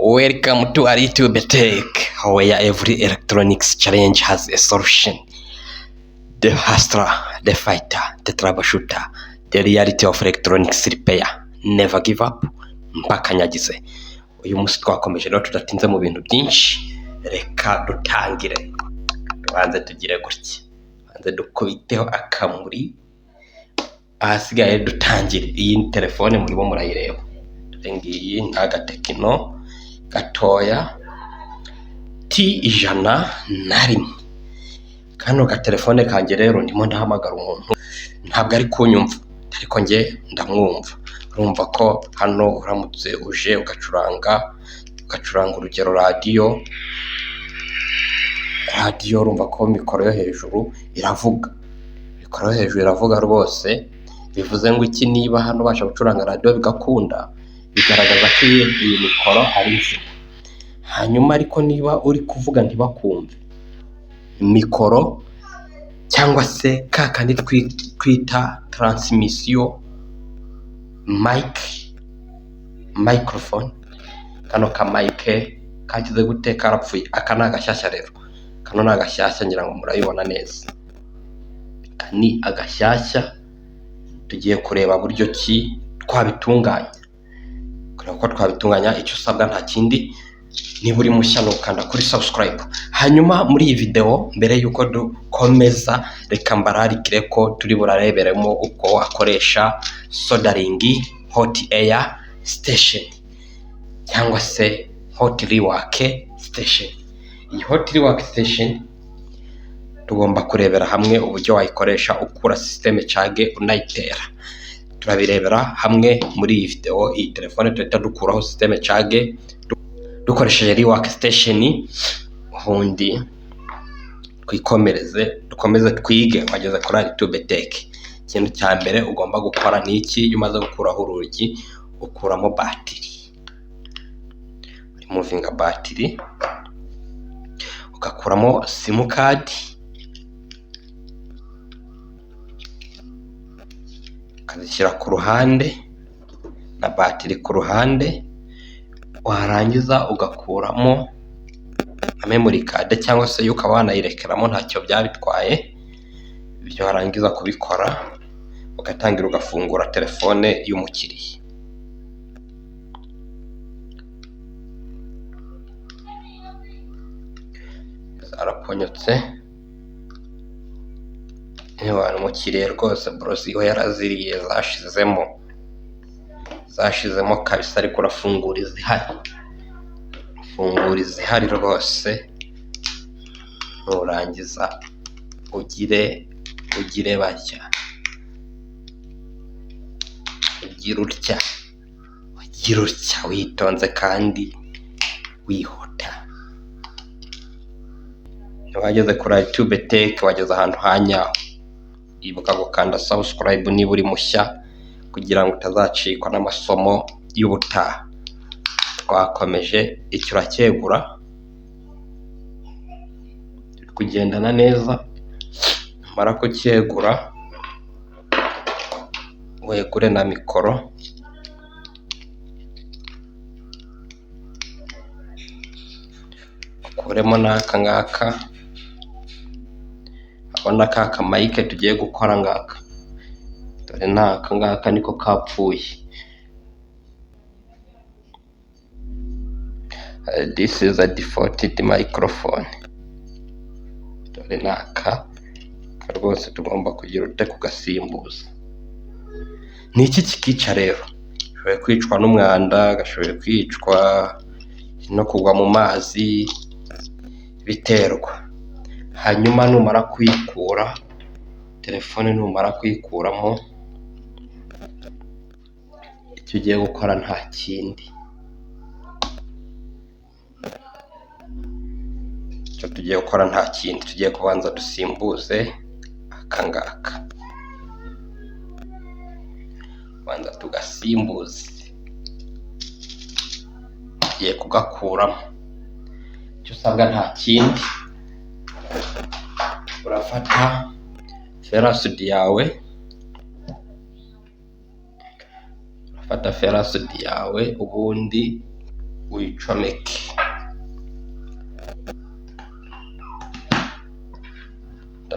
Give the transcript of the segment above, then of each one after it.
Welcome to Aritube Tech, where every electronics challenge has a solution. The hustler, the fighter, the troubleshooter, the reality of electronics repair. Never give up, mpaka nyagize. Uyu munsi twakomeje rero tudatinze mu bintu byinshi, reka dutangire. Tubanze tugire gutya, tubanze dukubiteho akamuri, ahasigaye dutangire. Iyi telefone murimo murayireba, dore ngiyi ni agaTecno gatoya T101. Kano gatelefone kanjye rero ndimo ndahamagara umuntu, ntabwo ari kunyumva ariko njye ndamwumva. Urumva ko hano uramutse uje ugacuranga urugero radiyo, radiyo urumva ko mikoro yo hejuru iravuga, mikoro yo hejuru iravuga rwose, bivuze ngo iki? Niba hano ubasha gucuranga radiyo bigakunda, bigaragaza ko iyi mikoro ari nzima. Hanyuma ariko niba uri kuvuga ntibakumve, mikoro cyangwa se ka kandi twita transmission mic, microphone, kano ka mic kagize gute? Karapfuye. Aka ni agashyashya rero, kano ni agashyashya, ngira ngo murabibona neza. Aka ni agashyashya, tugiye kureba buryo ki twabitunganya, kureba uko twabitunganya. Icyo usabwa nta kindi, niba uri mushya ni ukanda kuri subscribe. Hanyuma muri iyi video, mbere y'uko dukomeza, reka mbararikire ko turi burareberemo uko wakoresha soldering hot air station cyangwa se hot rework station. Iyi hot rework station tugomba kurebera hamwe uburyo wayikoresha ukura system charge unayitera. Turabirebera hamwe muri iyi video. Iyi telefone tuhita dukuraho system charge dukoresheje rework station, ubundi twikomereze, dukomeze twige. Wageze kuri Aritube Tech. Ikintu cya mbere ugomba gukora ni iki? Iyo umaze gukuraho urugi, ukuramo batiri, removinga batiri, ugakuramo SIM card, ukazishyira ku ruhande na batiri ku ruhande, warangiza ugakuramo na memory card, cyangwa se yo ukaba wanayirekeramo, ntacyo byaba bitwaye. Ibyo warangiza kubikora, ugatangira ugafungura telefone y'umukiriya. Zarapfonyotse, umukiriya rwose borosi we yaraziriye, zashizemo, zashizemo kabisa, ariko urafungura izihari, ufungura izihari rwose, nurangiza ugire batya, ugire utya, ugire utya witonze kandi wihuta. Wageze kuri Aritube Tech, wageze ahantu ha nyaho. Ibuka gukanda subscribe niba uri mushya kugira ngo utazacikwa n'amasomo y'ubutaha. Twakomeje, icyo uracyegura, turi kugendana neza, numara kucyegura wegure na mikoro, ukuremo n'aka ngaka, urabona ka ka mic tugiye gukora ngaka, dore n'aka ngaka niko kapfuye. This is a defaulted microphone. Dore n'aka rwose tugomba kugira ute? Kugasimbuza. Ni iki kikica rero? Gashoboye kwicwa n'umwanda, gashoboye kwicwa no kugwa mu mazi, biterwa. Hanyuma numara kuyikura telefone, numara kuyikuramo, icyo ugiye gukora nta kindi, icyo tugiye gukora nta kindi, tugiye kubanza dusimbuze aka ngaka, banza tugasimbuze, tugiye kugakuramo. Icyo usabwa nta kindi, urafata fer à souder yawe, urafata fer à souder yawe, ubundi uyicomeke.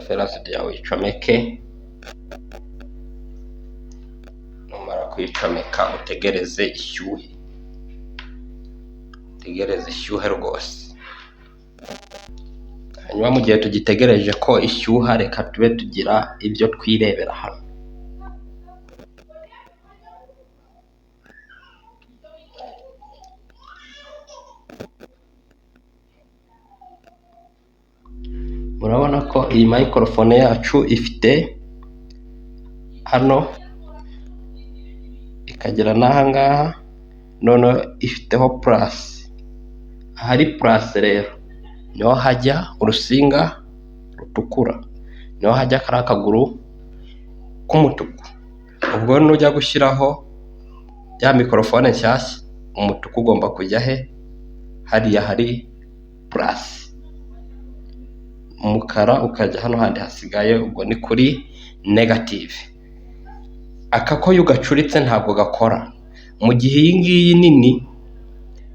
Ferasude yawe uyicomeke, numara kuyicomeka utegereze ishyuhe, utegereze ishyuhe rwose. Hanyuma mu gihe tugitegereje ko ishyuha, reka tube tugira ibyo twirebera hano. Murabona ko iyi microphone yacu ifite hano ikagera n'aha ngaha, noneho ifiteho plus. Ahari plus rero niho hajya urusinga rutukura, niho hajya kariya kaguru k'umutuku. Ubwo nujya gushyiraho ya microphone nshyashya, umutuku ugomba kujya he? Hariya hari plus, umukara ukajya hano handi hasigaye, ubwo ni kuri negative. Aka ko iyo ugacuritse ntabwo gakora. Mu gihe iyi ngiyi nini,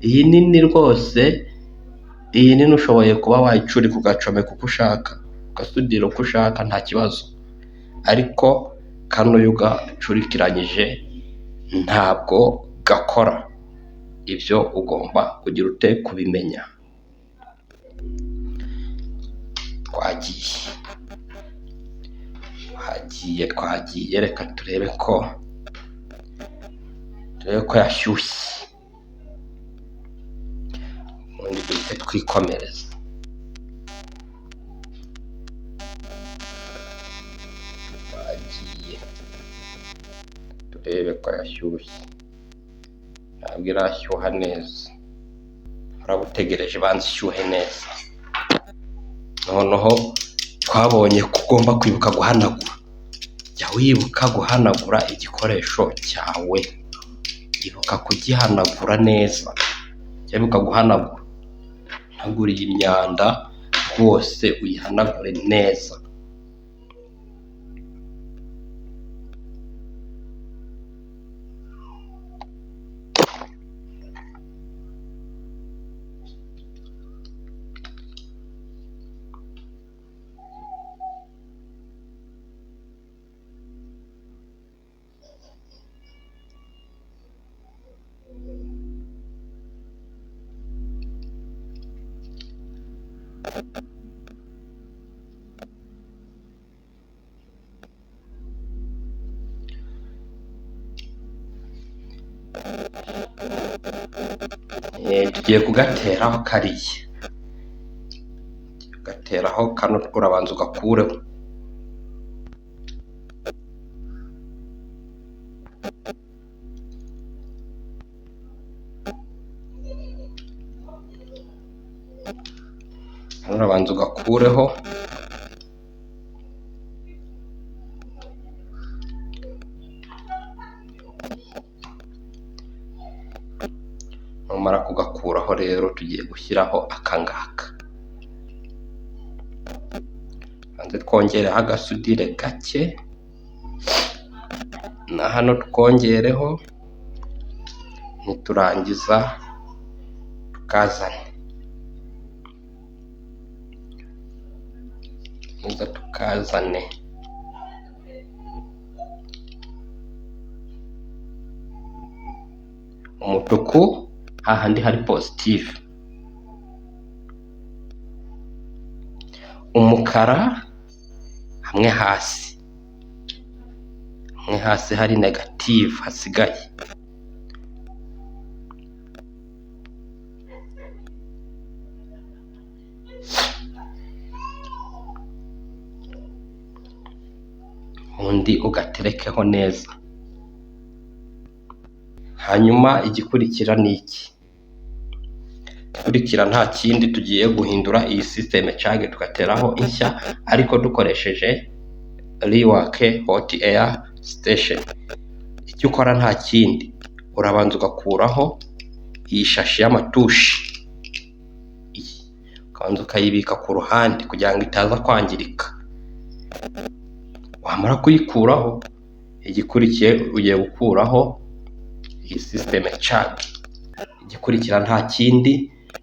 iyi nini rwose, iyi nini ushoboye kuba wayicurika ugacomeka uko ushaka, ugasudira uko ushaka, nta kibazo. Ariko kano iyo ugacurikiranyije ntabwo gakora. Ibyo ugomba kugira ute kubimenya. Twagiye, twagiye, twagiye, reka turebe ko yashyushye, ubundi duhite twikomereza. Twagiye, turebe ko yashyushye, ntabwo irashyuha neza, urabutegereje banza ishyuhe neza. Noneho twabonye ko ugomba kwibuka guhanagura. Jya wibuka guhanagura igikoresho cyawe, ibuka kugihanagura neza, jya wibuka guhanagura, hanagura iyi myanda rwose uyihanagure neza. Tugiye kugateraho kariya, kugateraho kano urabanza ugakureho. Hano urabanza ugakureho. Numara kugakuraho rero tugiye gushyiraho akangaka, hanze twongereho agasudire gake, na hano twongereho, niturangiza tukazane, niturangiza tukazane. Umutuku hahandi hari positive, umukara hamwe hasi, hamwe hasi hari negative hasigaye. Undi ugaterekeho neza. Hanyuma igikurikira ni iki? Igikurikira nta kindi, tugiye guhindura iyi system charge tugateraho inshya, ariko dukoresheje Liwake hot air station. Icyo ukora nta kindi, urabanza ugakuraho iyi shashi y'amatushi, ukabanza ukayibika ku ruhande kugira ngo itaza kwangirika. Wamara kuyikuraho, igikurikiye ugiye gukuraho iyi system charge. Igikurikira nta kindi,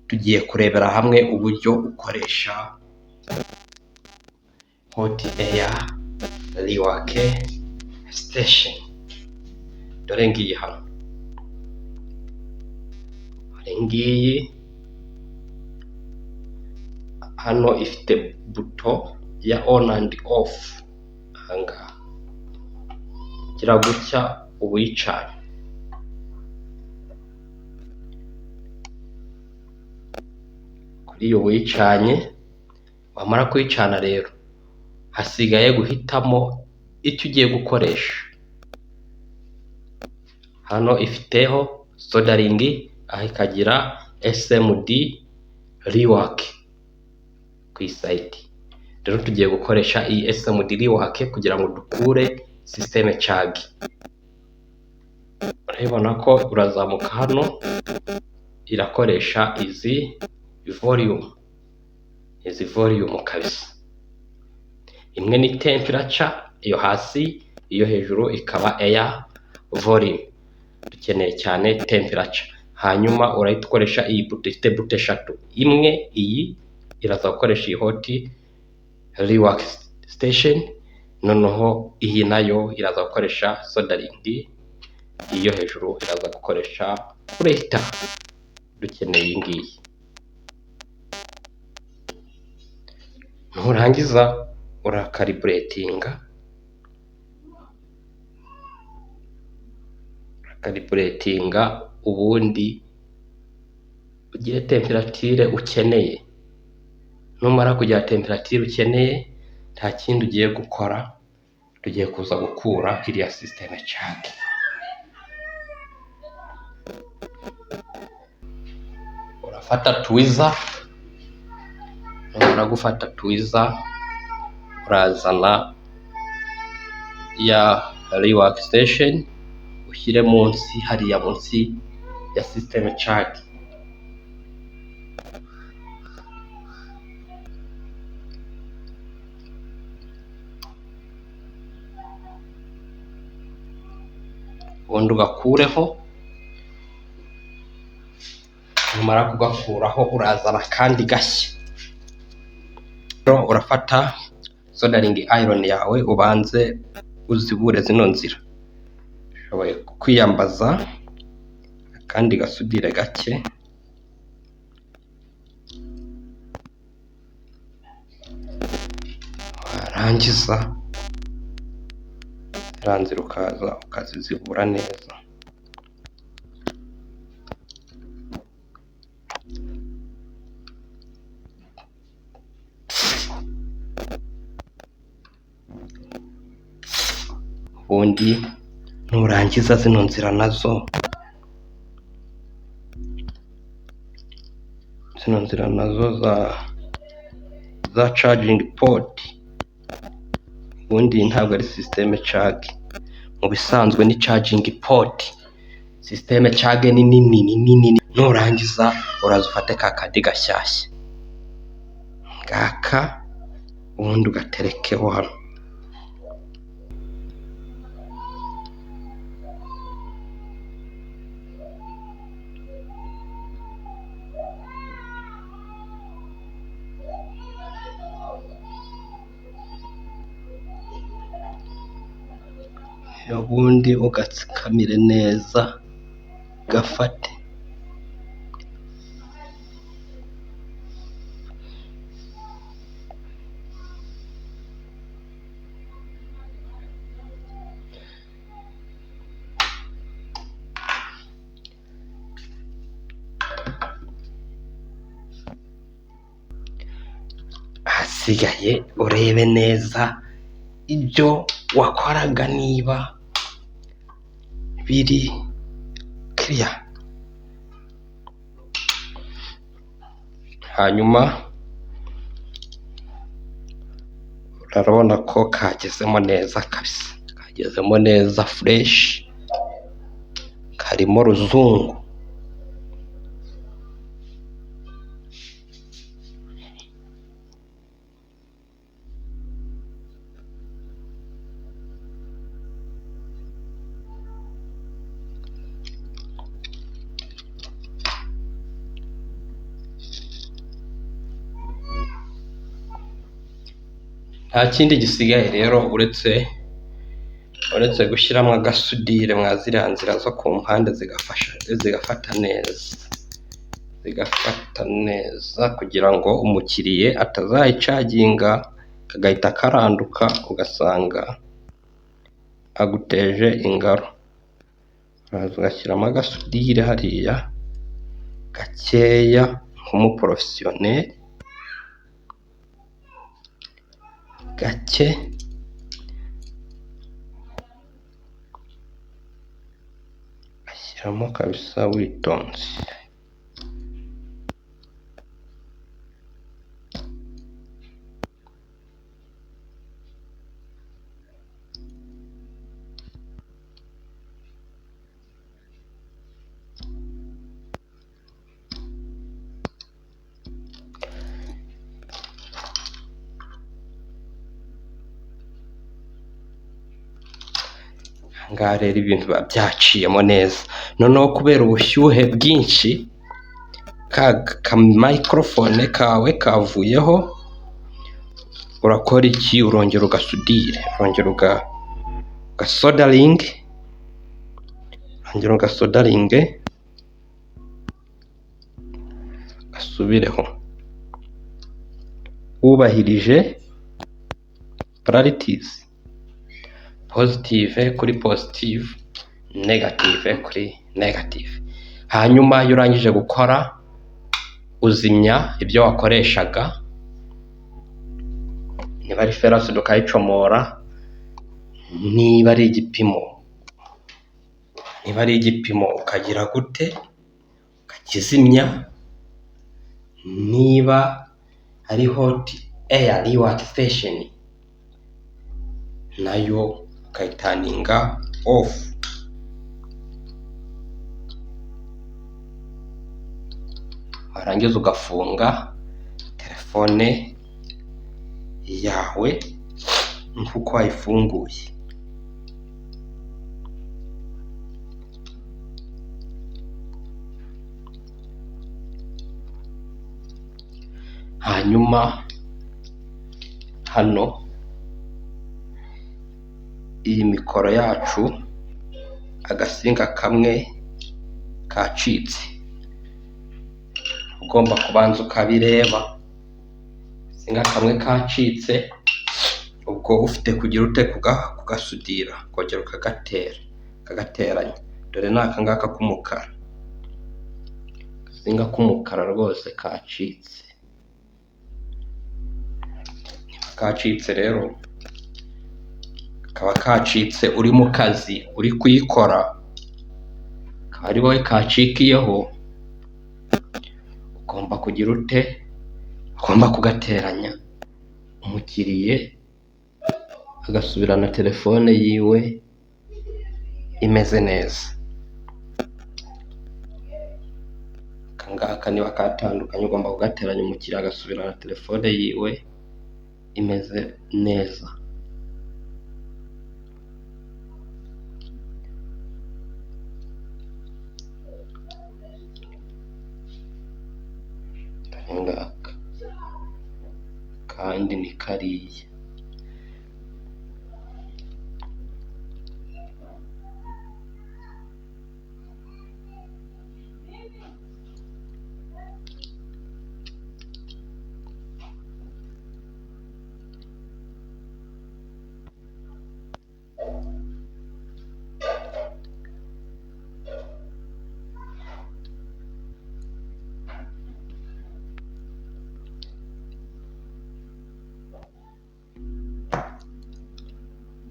tugiye kurebera hamwe uburyo ukoresha hot air rework station. Dore ngiyi hano, dore ngiyi hano ifite buto ya on and off. Ahangaha gira gutya uba uyicanye. Kuri iyo uba uyicanye, wamara kuyicana rero hasigaye guhitamo icyo ugiye gukoresha. Hano ifiteho soldering, aho ikagira SMD rework ku isayiti. Rero tugiye gukoresha iyi SMD rework kugira ngo dukure system charge. Urabibona ko urazamuka hano, irakoresha izi volume, izi volume kabisa. Imwe ni temperature iyo hasi, iyo hejuru ikaba air volume. Dukeneye cyane temperature. Hanyuma urahita ukoresha iyi buto ifite buto eshatu. Imwe iyi iraza gukoresha iyi hot rework station, noneho iyi nayo iraza gukoresha soldering, iyo hejuru iraza gukoresha preheater. Dukeneye iyi ngiyi. Nurangiza urakalibratinga, urakalibratinga ubundi ugire temperature ukeneye. Numara kugira temperature ukeneye, nta kindi ugiye gukora, tugiye kuza gukura iriya system charge. Urafata tweezer, numara gufata tweezer urazana ya rework station ushyire munsi hariya munsi ya system charge. Ubundi ugakureho, numara kugakuraho urazana akandi gashya. Urafata soldering iron yawe ubanze uzibure zino nzira. Ushoboye kwiyambaza akandi gasudire gake, warangiza ziriya nzira ukaza ukazizibura neza. Ubundi nurangiza zino nzira nazo, zino nzira nazo za charging port, ubundi ntabwo ari system charge, mu bisanzwe ni charging port. System charge ni nini, ni nini. Nurangiza uraza ufate ka kandi gashyashya ngaka, ubundi ugaterekeho hano. Ubundi ugatsikamire neza gafate. Ahasigaye urebe neza ibyo wakoraga niba biri clear. Hanyuma urabona ko kagezemo neza kabisa, kagezemo neza fresh, karimo ruzungu. Nta kindi gisigaye rero uretse gushyiramo agasudire mwa ziriya nzira zo ku mpande zigafasha, zigafata neza, zigafata neza kugira ngo umukiriya atazayicaginga kagahita karanduka ugasanga aguteje ingaru. Uraza ugashyiramo agasudire hariya gakeya nk'umuporofesiyoneri gake. Ashyiramo kabisa witonze. Ahangaha rero ibintu biba byaciyemo neza. Noneho kubera ubushyuhe bwinshi, ka microphone kawe kavuyeho, urakora iki? Urongera ugasudire, urongera ugasodaringe, urongera ugasodaringe gasubireho, wubahirije polarities, positive kuri positive, negative kuri negative. Hanyuma iyo urangije gukora uzimya ibyo wakoreshaga, niba ari fer à souder ukayicomora, niba ari igipimo, niba ari igipimo ukagira gute, ukakizimya, niba ari hot air rework station nayo ukayiturninga off. Warangiza ugafunga telefone yawe nk'uko wayifunguye. Hanyuma hano iyi mikoro yacu agasinga kamwe kacitse, ugomba kubanza ukabireba. Agasinga kamwe kacitse, ubwo ufite kugira ute? Kugasudira, ukongera ukagatera, ukagateranya. Dore ni aka ngaka k'umukara, agasinga k'umukara rwose kacitse. Niba kacitse rero, kaba kacitse uri mu kazi uri kuyikora, akaba ari wowe kacikiyeho, ugomba kugira ute? Ugomba kugateranya, umukiriye agasubirana telefone yiwe imeze neza. Aka ngaka niba katandukanye ugomba kugateranya, umukiriya agasubirana telefone yiwe imeze neza. Dore ngaka kandi ni kariya.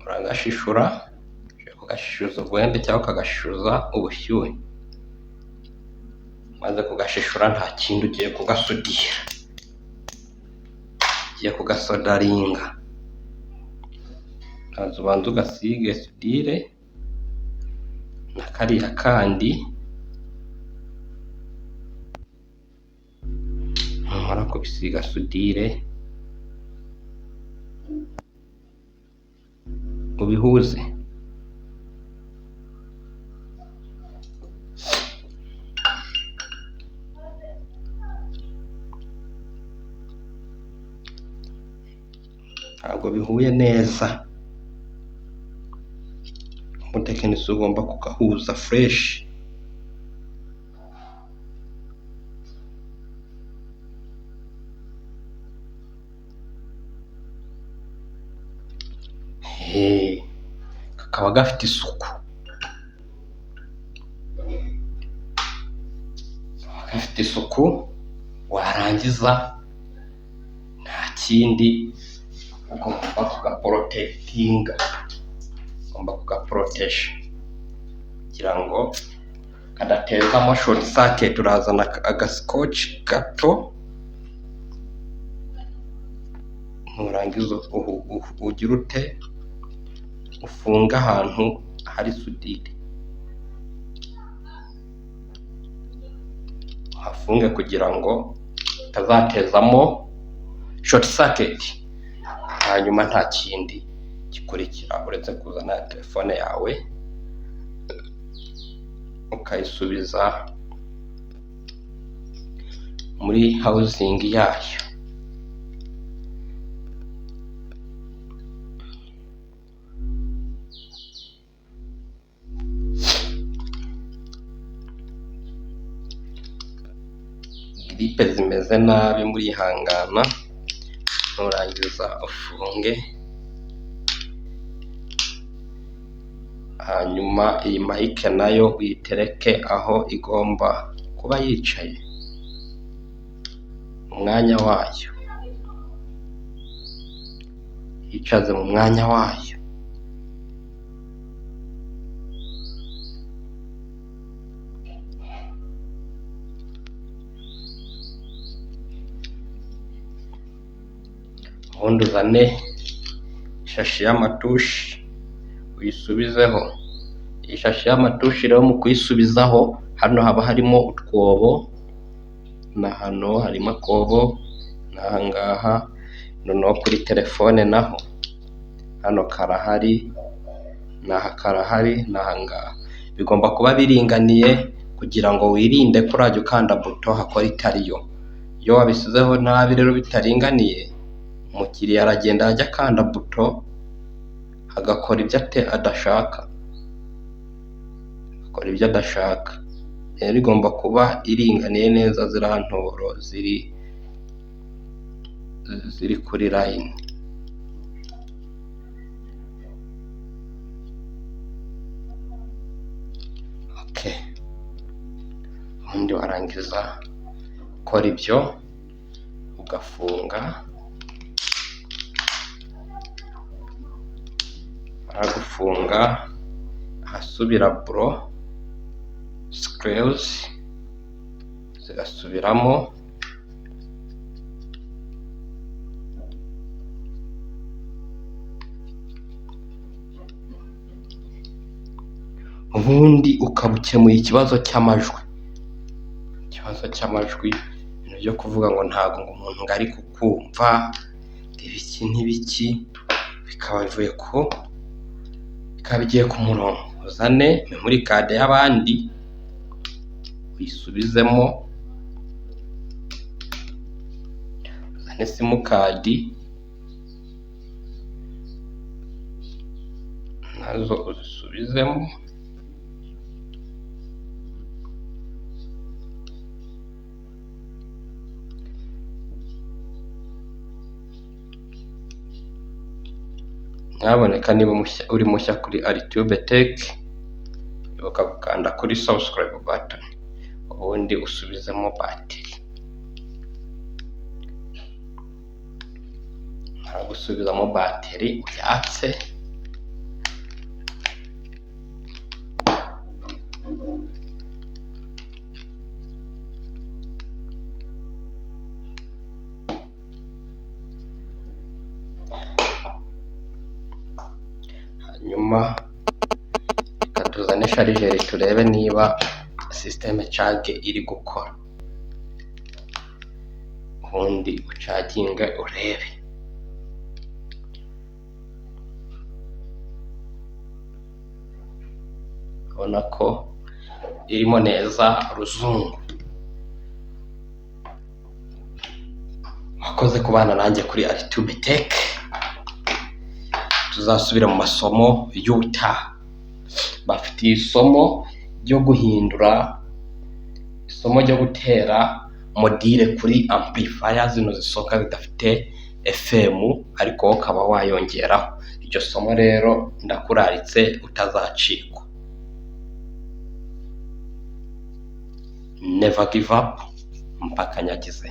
Uragashishura, ushobora kugashishuza urwembe cyangwa ukagashishuza ubushyuhe. Umaze kugashishura nta kindi ugiye kugasudira, ugiye kugasodaringa. Uraza ubanza ugasige sudire na kariya kandi, numara kubisiga sudire ubihuze. Ntabwo bihuye neza. Umutekinisiye ugomba kugahuza fresh. Kakaba gafite isuku. Gafite isuku, warangiza nta kindi ugomba kugaprotectinga, ugomba kugaprotesha kugira ngo kadatezamo short circuit. Urazana agascotch gato, nurangiza ugire ute, ufunge ahantu hari soudure, uhafunge kugira ngo utazatezamo short circuit. Hanyuma nta kindi gikurikira uretse kuzana telefone yawe ukayisubiza muri housing yayo. Clip zimeze nabi murihangana, nurangiza ufunge. Hanyuma iyi mic nayo uyitereke aho igomba kuba yicaye mu mwanya wayo, yicaze mu mwanya wayo. Ubundi uzane ishashi y'amatushi uyisubizeho. Iyi shashi y'amatushi rero mu kuyisubizaho, hano haba harimo utwobo, na hano harimo akobo, n'aha ngaha. Noneho kuri telefone naho hano karahari, n'aha karahari, n'aha ngaha. Bigomba kuba biringaniye kugira ngo wirinde ko urajya ukanda buto hakora itariyo. Iyo wabisizeho nabi rero bitaringaniye, umukiriya aragenda ajya akanda buto agakora ibyo adashaka, agakora ibyo adashaka. Rero igomba kuba iringaniye neza, ziriya ntoboro ziri kuri line. Okay. Ubundi warangiza gukora ibyo ugafunga, gufunga ahasubira buro screws zigasubiramo. Ubundi ukaba ukemuye ikibazo cy'amajwi. Ikibazo cy'amajwi, ibintu byo kuvuga ngo ntabwo ngo umuntu ngo ari kukumva ibiki n'ibiki, bikaba bivuye ku bikaba bigiye ku murongo. Uzane memory card y'abandi uyisubizemo, uzane simukadi nazo uzisubizemo. Nyaboneka niba uri mushya kuri Aritube Tech, ibuka gukanda kuri subscribe button, ubundi usubizemo batiri. Numara gusubizamo batiri uyatse, hanyuma reka tuzane charger turebe niba system charge iri gukora, ubundi ucaginge urebe. Urabona ko irimo neza ruzungu. Wakoze kubana nanjye kuri Aritube Tech. Tuzasubira mu masomo y'ubutaha. Bafitiye isomo ryo guhindura, isomo ryo gutera module kuri amplifier zino zisohoka zidafite FM, ariko wowe ukaba wayongeraho. Iryo somo rero ndakuraritse utazacikwa. Never give up mpaka nyagize.